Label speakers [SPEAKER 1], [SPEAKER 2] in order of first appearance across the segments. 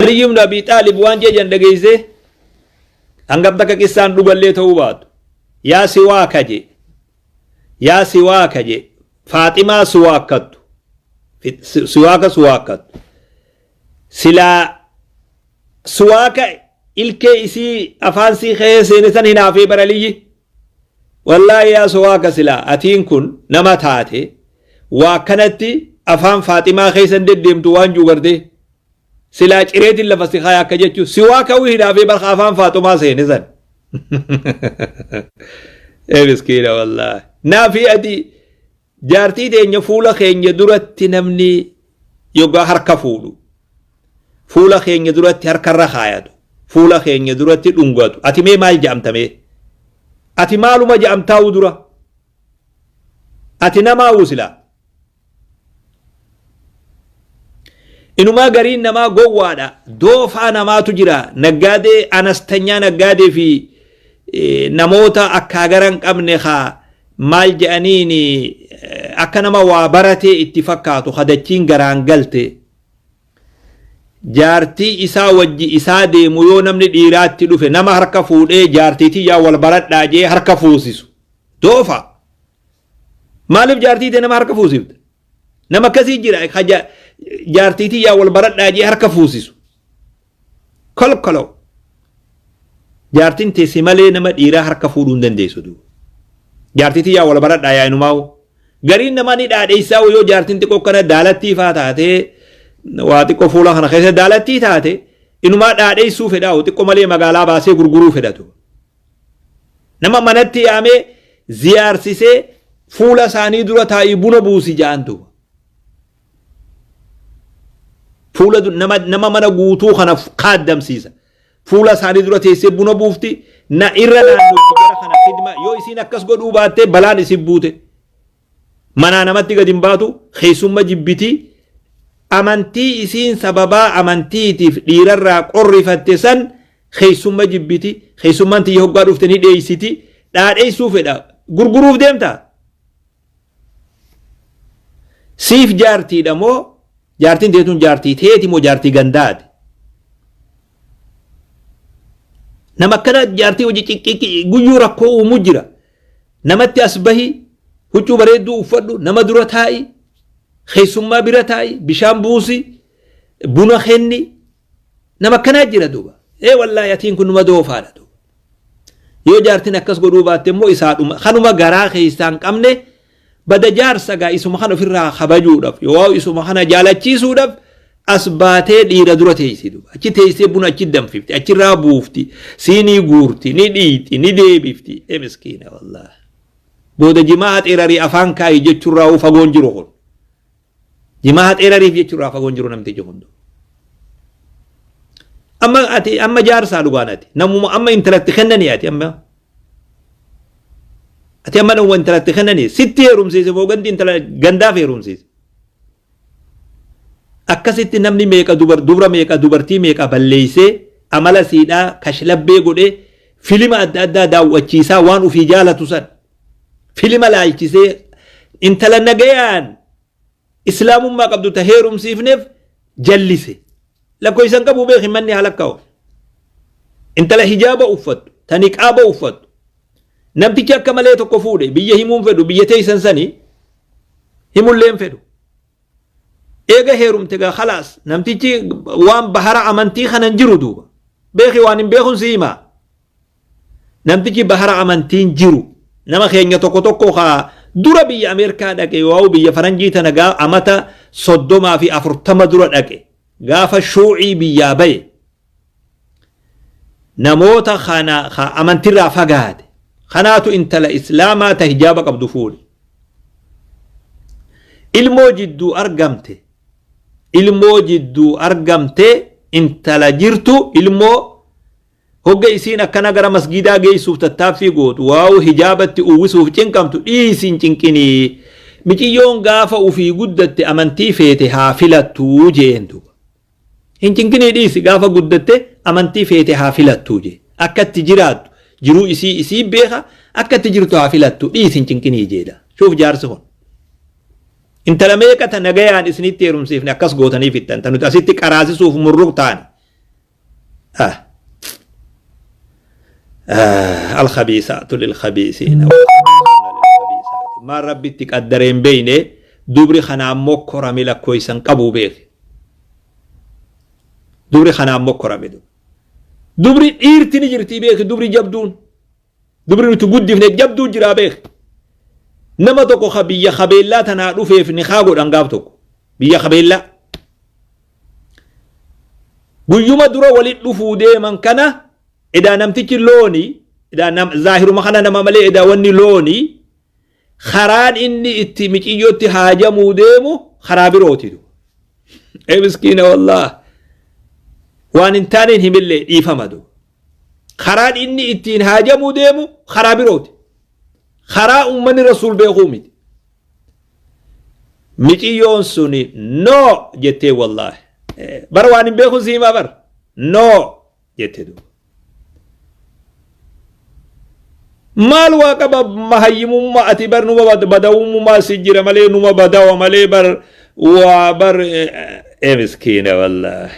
[SPEAKER 1] Aliyyi ibn Abi Xaalib waan jeejan dhageeyse, hangam takka qissaan dhugallee ta'uu baatu. Yaa siwaaka je, yaa siwaaka je, Faaximaa siwaakkattu, siwaaka siwaakkattu, silaa siwaaka ilkee isii afaan sii keessa seene san hinaafee bara Aliyyi. Wallaahi yaa siwaaka, silaa atiin kun nama taate waa kanatti afaan Faaximaa keessa hin deddeemtu waan juu gartee. Silaa cireetiin lafa si kaaya akka jechuun siwaaka wii hinaafee barka afaan Faaxumaa seene san. Ee miskiina wallaahi. Naafi ati jaartii teenya fuula keenya duratti namni yoggaa harka fuudhu, fuula keenya duratti harkarra kaayatu, fuula keenya duratti dhungatu, ati mee maal ja'amta mee? Ati maaluma ja'amtaa'u dura? Ati namaa'u silaa? Inumaa gariin namaa gowwaadha. Doofaa namaatu jira. Naggaadee anastanyaa naggaadee fi namoota akkaa gara hin qabne kaa maal jedhaniin akka nama waa baratee itti fakkaatu kadachiin garaan galte. Jaartii isaa wajji isaa deemu yoo namni dhiiraatti dhufe nama harka fuudhee jaartii tiyyaa wal baradhaa jee harka fuusisu. Doofa. Maaliif jaartii tee nama harka fuusifta? Nama akkasii jira ka jaartii tiyyaa wal baradhaa jee harka fuusisu. Kolkoloo. Jaartiin tee si malee nama dhiiraa harka fuudhuu hin dandeessu duuba. Jaartii tiyyaa wal baradhaa yaa inumaawu. Gariin namaa ni dhaadheessaa yoo jaartiin xiqqoo kana daalattii faa taatee waa xiqqoo fuula kana keessa daalattii taate inumaa dhaadheessuu fedhaa xiqqoo malee magaalaa baasee gurguruu fedhatu. Nama manatti yaamee ziyaarsisee fuula isaanii dura taa'ii buna buusi ja'an duuba. Fuula nama mana guutuu kana kaaddamsiisa. Fuula isaanii dura teessee buna buufti, na irra naannootti gara kana khidma yoo isiin akkas godhuu baatte balaan isin buute. Manaa namatti gad hin baatu, keessumma jibbiti, amantii isiin sababaa amantiitiif dhiirarraa qorrifatte san keessumma jibbiti, keessummaan tiyya hoggaa dhufte ni dheeysiti, dhaadheessuu fedha, gurguruuf deemta. Siif jaartiidha moo jaartiin teetun jaartii teeti moo jaartii gandaati? Nama akkana jaartii hojii ciqqiqqi guyyuu rakkoo uumu jira. Namatti as bahi, huccuu bareedduu uffadhu, nama dura taa'i, keessummaa bira taa'i, bishaan buusi, buna kenni. Nama akkanaa jira duuba. Ee wallaahi atiin kun numa doofaadha duuba. Yoo jaartiin akkas godhuu baatte immoo isaadhuma kanuma garaa keessaa hin qabne bada jaarsa gaa isuma kana ofirraa kabajuudhaaf yoo isuma kana jaalachiisuudhaaf as baatee dhiira dura teessi duuba. Achi teessee buna achi danfifti, achirraa buufti, siinii guurti, ni dhiiti, ni deebifti. Ee miskiina wallaahi. Booda jimaa haxeerarii afaan kaayi jechuurraa fagoon jiru kun. Jimaa haxeerariif jechuurraa fagoon jiru namtichi kun. Amma ati amma jaarsaa dhugaan ati namuma amma intalatti kennanii ati amma ati amma namuma intalatti kennanii sitti heerumsiise moo gandi intala gandaaf heerumsiise. Akkasitti namni meeqa dubar dubra meeqa dubartii meeqa balleeysee amala siidhaa kashlabbee godhee filima adda addaa daawwachiisaa waan ufii jaalatu san filima laalchisee intala nagayaan islaamummaa qabdu ta heerumsiifneef jallise. Lakkoofsa hin qabu beeki manni haa lakkaa'u. Intala hijaaba uffattu, ta niqaaba uffattu. Namtichi akka malee tokko fuudhe biyya himuun fedhu biyya teessan sanii himullee hin fedhu. Eega heerumte gaa khalaas namtichi waan bahara amantii kana hin jiru duuba. Beeki waan hin beekun si himaa. Namtichi bahara amantiin jiru nama keenya tokko tokko kaa dura biyya Ameerikaa dhaqe yoo biyya faranjii tana gaa amata 30 fi 40 dura dhaqe gaafa shuucii biyyaa baye namoota kana ka amantirraa fagaate kanaatu intala islaamaa ta hijaaba qabdu fuudhe. Ilmoo jidduu argamte, ilmoo jidduu argamte, intala jirtu ilmoo hogga isiin akkana gara masgiidaa geessuuf tattaaffii gootu waawu hijaabatti uwwisuuf cinqamtu dhiisi hin cinqinii, miciyyoon gaafa ufii guddatte amantii feete haa filattuu jeen duuba. Hin cinqinii dhiisi, gaafa guddatte amantii feete haa filattuu jee. Akka itti jiraattu jiruu isii isii beeka, akka itti jirtu haa filattu, dhiisi hin cinqinii jeedha. Shuuf jaarsi kun. Intala meeqa ta nagayaan isinitti heerumsiifne akkas gootanii fixxan ta nuti asitti qaraasisuuf murruq taane. Ah. Ah, alkhabiisaatu lilkhabiisiina walkhabiisuuna lilkhabiisaati. Maal Rabbi itti qaddaree hin beeyne, dubri kanaan mokkorame lakkoysan qabuu beeki. Dubri kanaan mokkorame dubri. Dubri dhiirti ni jirtii beeki, dubri jabduun. Dubri nuti guddifne jabduu jiraa beeki. Nama tokko ka biyya kabeellaa tanaa dhufeef nikaa godhan gaaf tokko. Biyya kabeellaa. Guyyuma dura walit dhufuu deeman kana edaa namtichi looni edaa nam, zaahiruma kana nama malee edaa wanni looni karaan inni itti miciyyootti haajamuu deemu karaa birooti. Ee miskiina wallaah, waan hin taaneen himillee dhiifama du. Karaan inni ittiin haajamuu deemu karaa birooti. Karaa uummanni rasuul beekuu miti. Miciyyoon suni no jettee wallaahi. Bara waan hin beekun si himaa bar. No jette duuba. Maal waa qaba mahayyimummaa ati bar numa badawummaa si jira malee, numa badawa malee bar waa bar ee miskiina wallaahi.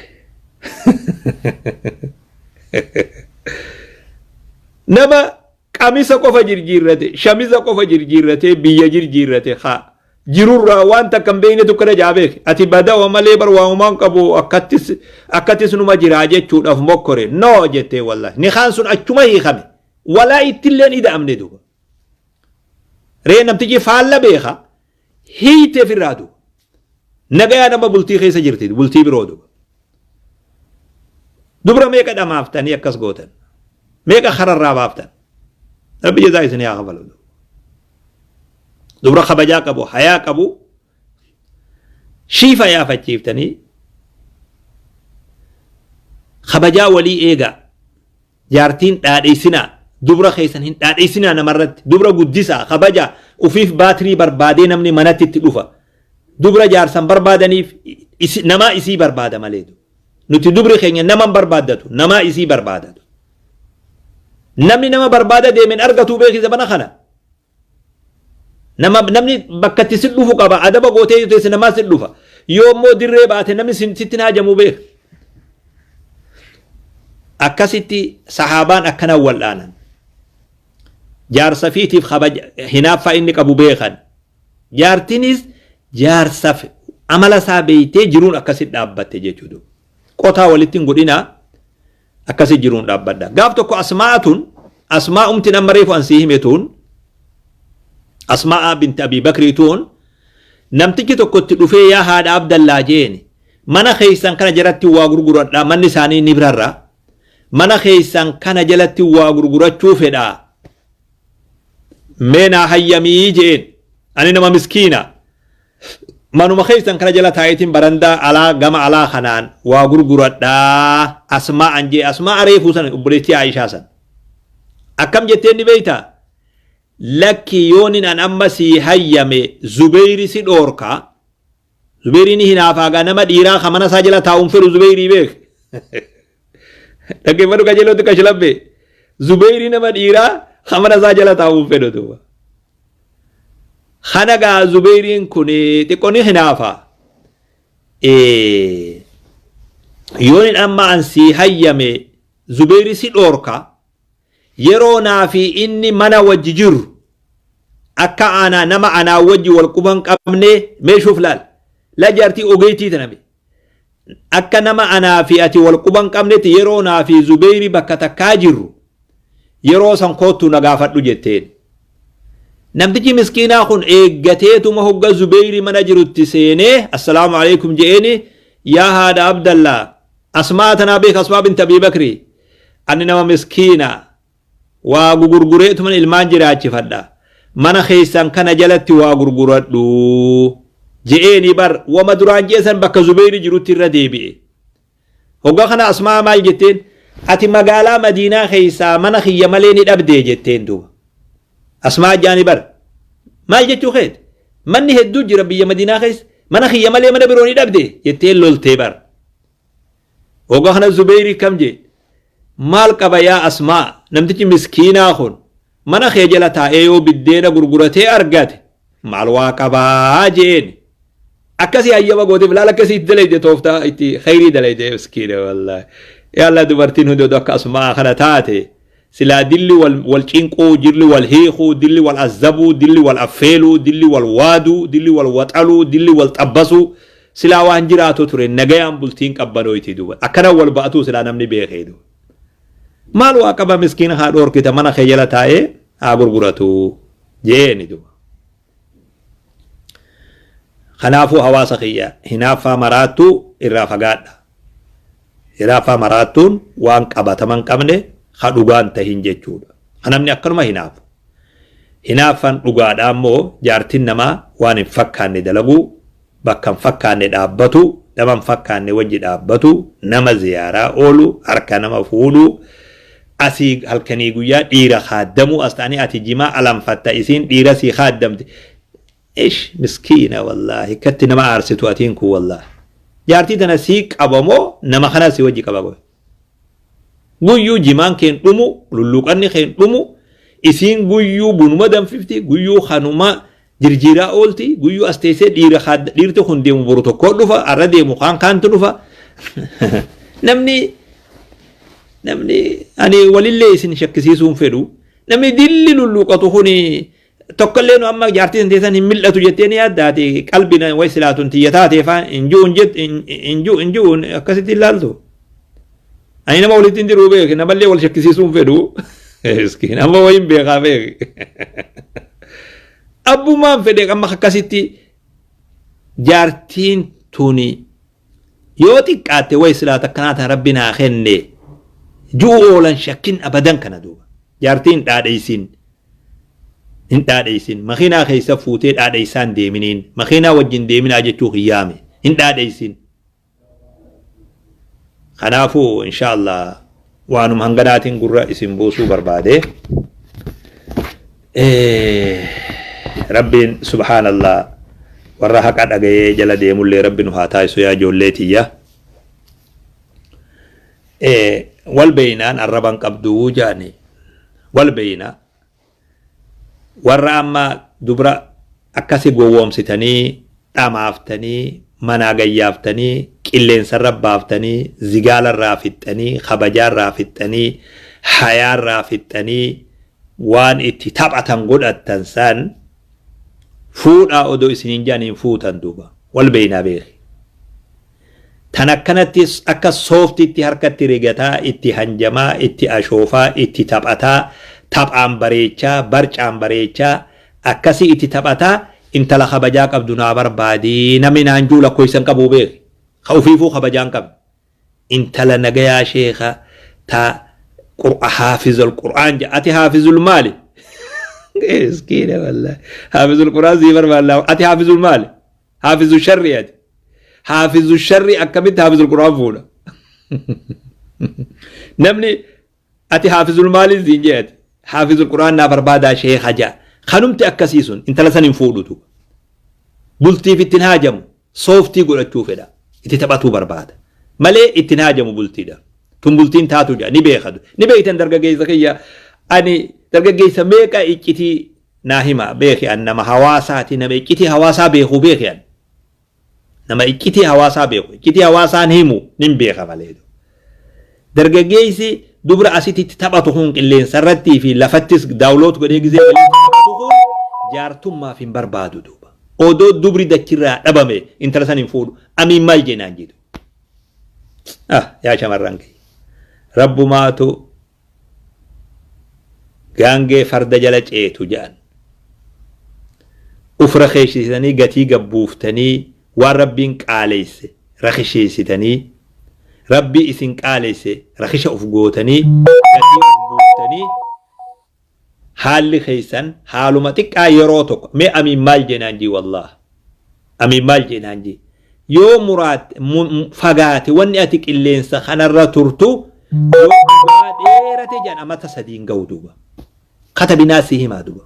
[SPEAKER 1] Nama qamisa qofa jirjiirrate, shamiza qofa jirjiirratee biyya jirjiirrate haa jirurraa waan takka hin beeknetu akkana jaa beeke. Ati badawa malee bar waamumaan qabu, akkattis akkattis numa jiraa jechuudhaaf mokkore. No jettee wallaahi. Nikaan sun achuma hiikame. Walaa ittilleen ida'amne duuba. Ree namtichi faalla beeka, hiite firraa duuba. Nagayaa nama bultii keessa jirti, bultii biroo duuba. Dubra meeqa dhamaaftanii akkas gootan? Meeqa kararraa baaftan? Rabbi jazaa isinii haa kafalu. Dubra kabajaa qabu, hayaa qabu, shiifa yaafachiiftanii. Kabajaa walii eegaa. Jaartiin dhaadheessinaa, dubra keessan hin dhaadheessinaa namarratti. Dubra guddisaa, kabaja ufiif baatirii barbaadee namni manatti itti dhufa. Dubra jaarsan barbaadaniif namaa isii barbaada malee. Nuti dubri keenya nama hin barbaaddatu, namaa isii barbaadatu. Namni nama barbaada deemeen argatu beeki zamana kana. Nama namni bakka itti si dhufu qaba. Adaba gootee yoo teesse namaa si dhufa. Yoo immoo dirree baate namni sitti hin hajamu beeka. Akkasitti sahaabaan akkana wal'aanan. Jaarsa fiitiif kabaja hinaaffaa inni qabu beekan. Jaartinis jaarsaf amala isaa beeytee jiruun akkasitti dhaabbatte jechuudha. Qotaa walitti hin godhinaa, akkasi jiruun dhaabbadha. Gaaf tokko Asmaa'atun, Asmaa'umti amma reefu an sii hime tun, Asmaa'a binti Abii Bakrii tun, namtichi tokko itti dhufee yaa haadha Abdallaa jeeni, mana keessan kana jalatti waa gurguradha, manni isaanii ni birarra, mana keessan kana jalatti waa gurgurachuu fedha, mee naa hayyamii jeen, ani nama miskiina, manuma keessan kana jala taa'eetiin barandaa alaa gama alaa kanaan waa gurguradhaa Asmaa'an jee. Asmaa'a reefuu sana, obboleettii Aayishaa san, akkam jetteen ni beeytaa? Lakki, yoonin an amma sii hayyame Zubeyri si dhoorka. Zubeyri ni hinaafaagaa, nama dhiiraa ka mana isaa jala taa'uun fedhu Zubeyrii beek. Dhaggeeffadhu qajeelootti kashlabbe. Zubeyri nama dhiiraa ka mana isaa jala taa'uun fedhu duuba. Kana gaa Zubeyriin kun xiqqoo ni hinaafa. Yoonin amma an sii hayyame Zubeyri si dhoorka. Yeroo naa fi inni mana wajji jirru akka anaa nama anaa wajji wal quban qabne meeshuuf laal. La jaartii ogeettii tana be. Akka nama anaa fi ati wal quban qabnetti yeroo naa fi Zubeyri bakka takkaa jirru yeroo san koottu na gaafadhu jetteen. Namtichi miskiinaa kun eeggateetuma hogga Zubeyri mana jirutti seenee assalaamu alaikum je'eeni, yaa haadha Abdallaa, Asmaa tanaa beeka, Asmaa binti Abii Bakri, ani nama miskiina waa gugurgureetuman ilmaan jiraachifadha, mana keessan kana jalatti waa gurguradhu je'eeni bar. Wama duraan je'e san bakka Zubeyri jirutti irra deebi'e. Hogga kana Asmaa maal jetteen? Ati magaalaa Madiinaa keessaa mana kiyya malee ni dhabdee jetteen duuba. Asmaa jaani bar, maal jechuu keeti? Manni hedduu jira biyya Madiinaa keessa, mana kiyya malee mana biroo ni dhabdee jetteen loltee bar. Hogga kana Zubeyri kam jee? Maal qaba yaa Asmaa, namtichi miskiinaa kun mana kee jala taa'ee yoo biddeena gurguratee argate maal waa qabaa jeen. Akkasii hayyama gooteef. Laala, akkasii itti dalayde, tooftaa itti khayrii dalayde. Miskiina wallaahi. Yalla dubartiin hundi odoo akka Asmaa'aa kana taate silaa dilli wal, wal cinquu, dilli wal hiikuu, dilli wal azzabuu, dilli wal affeeluu, dilli wal waaduu, dilli wal waxaluu, dilli wal xabbasuu silaa waan jiraatu ture. Nagayaan bultiin qabbanooyti duuba. Akkana wal ba'atuu silaa namni beekee duuba. Maal waa qaba miskiina haa dhoorkita, mana kee jala taa'ee haa gurguratu jeeni duuba. Kanaafuu hawaasa kiyya, hinaaffaa maraattuu irraa fagaadha. Hinaaffaa maraattuun waan qabatama hin qabne, ka dhugaan tahin jechuudha. Ka namni akkanuma hinaafu. Hinaaffaan dhugaadhaa immoo jaartiin namaa waan hin fakkaanne dalaguu, bakka hin fakkaanne dhaabbatu, nama hin fakkaanne wajji dhaabbatu, nama ziyaaraa oolu, harka nama fuudhuu, asii halkanii guyyaa dhiira kaaddamuu, as ta'anii ati jimaa alanfatta, isiin dhiira sii kaaddamti. Ish, miskiina, wallaahi katti nama aarsitu atiin kun. Wallaahi jaartii tana sii qaba moo nama kana sii wajji qaba? Goy guyyuu jimaan keen dhumu, lulluqanni keen dhumu, isiin guyyuu bunuma danfifti, guyyuu kanuma jirjiiraa oolti, guyyuu as teessee dhiira kaadda. Dhiirti kun deemu boru tokko dhufa, arra deemu kaan kaantu dhufa. Namni ani walillee isin shakkisiisuun fedhu, namni dilli lulluqatu kuni tokkollee nu amma jaartii san teessan hin mil'atu jettee ni yaaddaati. Qalbiin way silaatun tiyya taatee faa hin ji'uun jett hin ji'u hin ji'uun akkasitti ilaaltu. Ani nama walitti hin diruu beeki, namallee wal shakkisiisuun fedhu. Miskiin, amma wayin beekaa beeki. Abbummaan fedhe amma akkasitti jaartiin tuni yoo xiqqaatte way silaata akkanaa tan rabbi naa kenne ju'u oolan shakkin abadan. Kana duuba jaartiin dhaadheeysin hin dhaadheeysin, makiinaa keessa fuutee dhaadheeysaan deeminiin, makiinaa wajjin deeminaa jechuu kiyyaame, hin dhaadheeysin. Kanaafuu insha Allah waanuma hanganaatiin gurra isin buusuu barbaade. Rabbiin subhaanallah warra haqa dhagayee jala deemullee rabbi nu haa taasisu. Yaa ijoollee tiyya, wal beeynaan arraban qabduu jaani, wal beeyna. Warra amma dubra akkasi gowwoomsitanii, dhamaaftanii, manaa gayyaaftanii, qilleensarra baaftanii, zigaalarraa fixxanii, kabajaarraa fixxanii, hayaarraa fixxanii, waan itti taphatan godhattan san fuudhaa odoo isiniin jedhaniin fuutan duuba. Wal beeynaa beeki. Tan akkanatti akka sooftitti harkatti rigataa, itti hanjamaa, itti ashoofaa, itti taphataa, taphaan bareechaa, barcaan bareechaa, akkasii itti taphataa, intala kabajaa qabdu naa barbaadi namni naan juu lakkoofsa hin qabu beeki. Ka ufiifuu kabajaa hin qabne. Intala nagayaa sheeka ta haafizul qur'aan jedha. Ati haafizul maali? Miskiina, wallahi. Haafizul qur'aan sii barbaadna. Ati haafizul maali? Haafizu sharri ati. Haafizu sharri akkamitti haafizul qur'aan fuudha? Namni ati haafizul maaliin siin jee, ati haafizul qur'aan naa barbaadaa sheeka ja'a. Kanumti akkasii sun intala san hin fuudhutu. Bultiif ittiin haajamu, sooftii godhachuu fedha. Itti taphatuu barbaada. Malee ittiin haajamu bultiidha. Tun bultiin taatu ja'a ni beekatu. Ni beektan dargaggeessa kiyya, ani dargaggeessa meeqa iccitii naa hima beeki. An nama hawaasaati, nama iccitii hawaasaa beeku beeki. An nama iccitii hawaasaa beeku, iccitii hawaasaan himu nin beeka malee. Dargaggeessi dubra asitti itti taphatu kun, qilleensa irrattii fi lafattis daawuloot godhee gizee waliin taphatu kun, jaartummaaf hin barbaadu duuba. Odoo dubri dachirraa dhabame intala san hin fuudhu. Amiin maal jeenaan jedhu. Ah, yaa shamarran kiyya. Rabbumaatu gaangee farda jala ceetu jedhan. Uf rakeessitanii, gatii gabbuuftanii, waan rabbiin qaaleyse rakisheessitanii, rabbii isin qaaleyse rakisha uf gootanii, gatii uf buuftanii, haalli keessan haaluma xiqqaa yeroo tokko. Mee amiin maal jeenaan jii, wallaah amiin maal jeenaan jii, yoo muraat fagaate wanni ati qilleensa kanarra turtu yoo dhugaa dheerate jedhan amata sadiin ga'u duuba. Katabinaa si himaa duuba.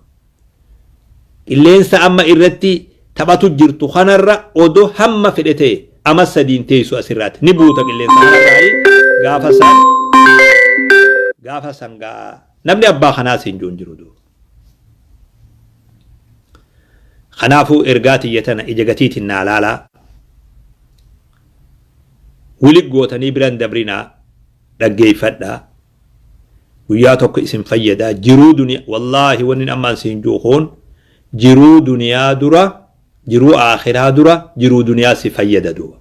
[SPEAKER 1] Qilleensa amma irratti taphatu jirtu kanarra odoo hamma fedhe ta'e ama sadiin teessu asirraatti ni buuta qilleensa kanarraayi. Gaafa san gaa namni abbaa kanaas hin jiru duuba. Kanaafuu ergaa tiyya tana ija gatiitiin naa laalaa. Wili gootanii biran dabrinaa. Dhaggeeffadhaa. Guyyaa tokko isin fayyada. Jiruu duniyaa wallaahi wanni ammaan siin jiru kun jiruu duniyaa dura, jiruu aakhiraa dura jiruu duniyaa si fayyada duuba.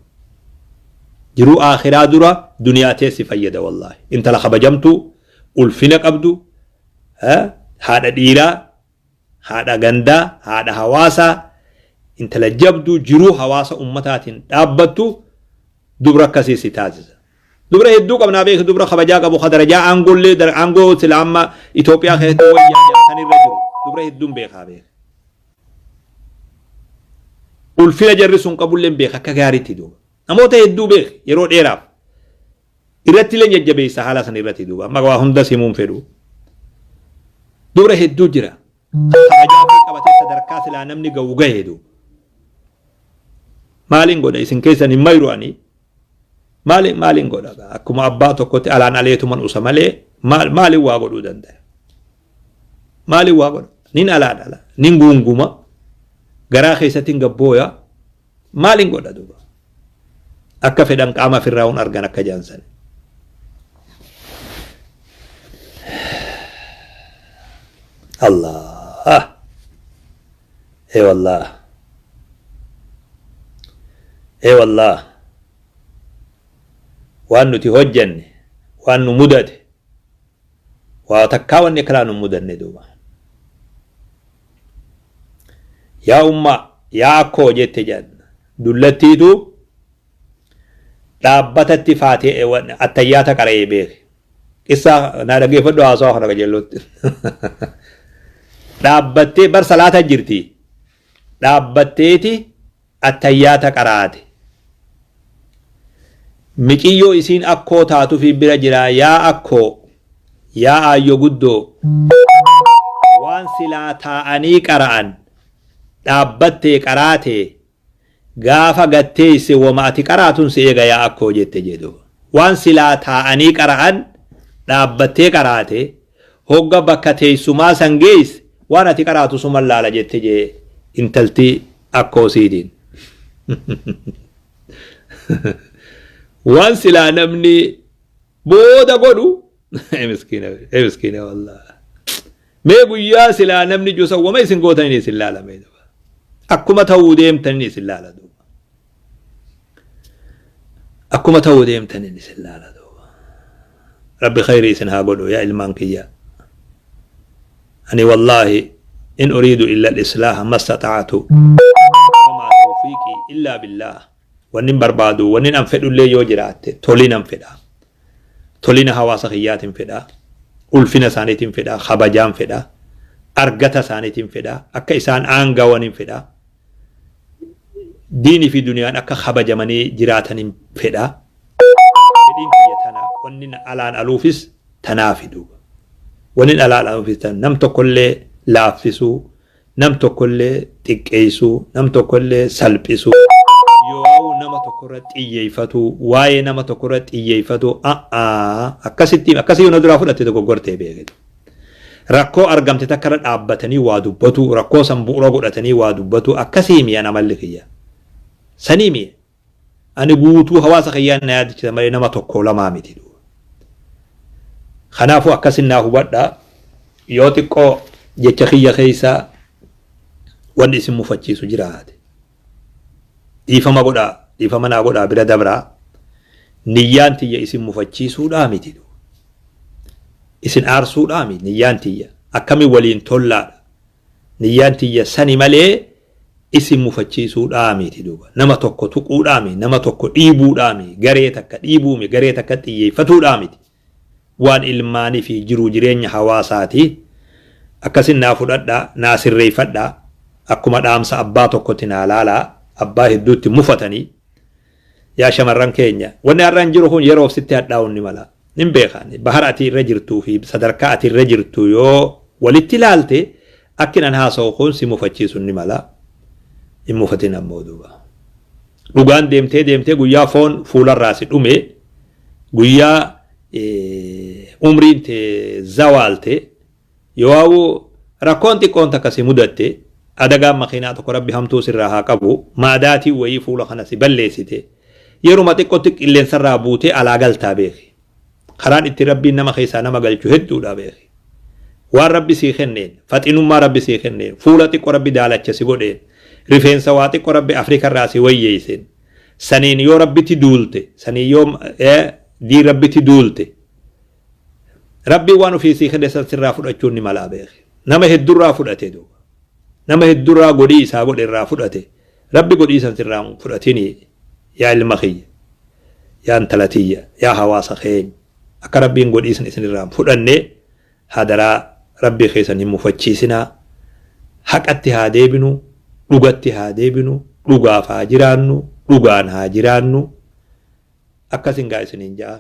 [SPEAKER 1] Jiruu aakhiraa dura duniyaa tee si fayyada wallaahi. Intala kabajamtuu, ulfina qabdu, haadha dhiiraa, haadha gandaa, haadha hawaasaa, intala jabduu jiruu hawaasa ummataatiin dhaabbattu dubra akkasii si taasisa. Dubra hedduu qabnaa beeki, dubra kabajaa qabu ka darajaa aangollee aangoo sila amma Itoophiyaa keessatti wayyaa jedhan irra jiru dubra hedduun beekaa beeki. Ulfina jarri sun qabullee beeka akka gaariitti duuba. Namoota hedduu beeki yeroo dheeraaf. Irratti illee jajjabeessa haala san irratti duuba. Amma waa hunda simuun fedhu. Dubra hedduu jira. Kabajaa fi qabatee sadarkaa silaa namni ga'u gahe duuba. Maaliin godha isin keessan hin mayru ani. Maaliin maaliin godha akkuma abbaa tokkotti alaan aleetuman usa malee maaliin waa godhuu danda'a. Maaliin waa godha? Nin alaan ala, nin guunguma, garaa keessatti hin gabbooya. Maaliin godha duuba? Akka fedhan qaama ofirraa hun argan akka jaansan. Allah. Ee wallah. Ee wallah. Waan nuti hojjenne, waan nu mudate, waa takkaa wanni akkanaa nu mudanne duuba. Yaa ummaa, yaa akkoo jette jedhan. Dullattiitu dhaabbatatti faatee attayyaata qara'ee beeke. Qissaa naa dhaggeeffadhu haasawaa kana qajeellotti. Dhaabbattee bar salaata jirti. Dhaabbatteeti attayyaata qaraate. Miciyyoo isiin akkoo taatufi bira jira, yaa akkoo, yaa aayyo guddoo, waan silaa taa'anii qara'an dhaabbattee qaraatee gaafa gad teeyse woma ati qaraatun si eega yaa akkoo jette jee duuba. Waan silaa taa'anii qara'an dhaabbattee qaraate hogga bakka teeysumaa san geeyse waan ati qaraatu suman laala jette jee intalti akkoo siitiin. Waan silaa namni booda godhu miskiina miskiina wallah. Mee guyyaa silaa namni jusa wama isin gootaniin isin laala mee duba. Akkuma ta'uu deemtaniin isin laala duuba. Akkuma ta'uu deemtaniin isin laala duuba. Rabbi khayrii isin haa godhu yaa ilmaan kiyya. Ani wallaahi in uriidu illa al-islaaha mastata'atu wamaa tawfiiqii illaa billaah. Wannin barbaadu wannin an fedhullee yoo jiraatte tolinan fedha. Tolina hawaasa kiyyaatiin fedha. Ulfina isaaniitiin fedha. Kabajaan fedha. Argata isaaniitiin fedha. Akka isaan aangawaniin fedha. Diinii fi duniyaan akka kabajamanii jiraataniin fedha. Fedhiin kiyya tana wanni alaan aluufis tanaafi duuba. Wanni alaan aluufis tana nam tokkollee laaffisuu, nam tokkollee xiqqeessuu, nam tokkollee salphisuu, yoo nama tokkorra xiyyeeffatuu, waa'ee nama tokkorra xiyyeeffatuu, a'aa akkasitti akkasii yoo na duraa fudhatte dogoggortee beekitu. Rakkoo argamte takka irra dhaabbatanii waa dubbatu, rakkoo san bu'uura godhatanii waa dubbatu, akkasii mi'a amalli kiyya. Sanii mi'a. Ani guutuu hawaasa kiyyaan na yaadachiisa malee nama tokko lamaa miti. Kanaafuu akkasin naa hubadhaa. Yoo xiqqoo jecha kiyya keessaa wanni isin mufachiisu jiraate. Dhiifama godhaa, dhiifama naa godhaa bira dabraa. Niyyaan tiyya isin mufachiisuudhaa miti. Isin aarsuudhaa miti niyyaan tiyya. Akkamiin waliin tollaadha. Niyyaan tiyya sani malee isin mufachiisuudhaa miti duuba. Nama tokko tuquudhaa miti, nama tokko dhiibuudhaa miti, garee takka dhiibuu miti, garee takka xiyyeeffatuudhaa miti. Waan ilmaanii fi jiruu jireenya hawaasaati. Akkasin naa fudhadhaa, naa sirreeffadhaa. Akkuma dhaamsa abbaa tokkotti naa laalaa, abbaa hedduutti mufatanii. Yaa shamarran keenya, wanni har'a hin jiru kun yeroof sitti hadhaa'uun ni mala. Nin beeka bahara ati irra jirtuu fi sadarkaa ati irra jirtu yoo walitti ilaalte akkin an haasa'u kun si mufachiisuun ni mala. Hin mufatin ammoo duuba. Dhugaan deemtee deemtee guyyaa foon fuularraa si dhume, guyyaa umriin tee zawaalte, yoo rakkoon xiqqoon takka si mudatte, adagaan makiinaa tokko rabbi hamtuu sirraa haa qabu, maadaatiin wayii fuula kana si balleessite, yeruma xiqqootti qilleensarraa buutee alaa galtaa beeki. Karaan itti Rabbiin nama keessaa nama galchu hedduudha beeki. Waan Rabbi sii kenneen, faxinummaa Rabbi sii kenneen, fuula xiqqo Rabbi daalacha si godheen, rifeensa waa xiqqo Rabbi Afrika irraa si wayyeesseen, saniin yoo Rabbitti duulte, saniin yoo diin Rabbitti duulte, Rabbiin waan ofii sii kenne san sirraa fudhachuun ni malaa beeki. Nama heddurraa fudhate duuba. Nama heddurraa godhii isaa godhe irraa fudhate. Rabbi godhii san sirraa hin fudhatini yaa ilma kiyya, yaa intala tiyya, yaa hawaasa keenya. Akka Rabbiin godhii san isinirraa hin fudhanne hadaraa Rabbii keessan hin mufachiisinaa. Haqatti haa deebinu, dhugatti haa deebinu, dhugaaf haa jiraannu, dhugaan haa jiraannu. Akkasin gaa isiniin ja'a.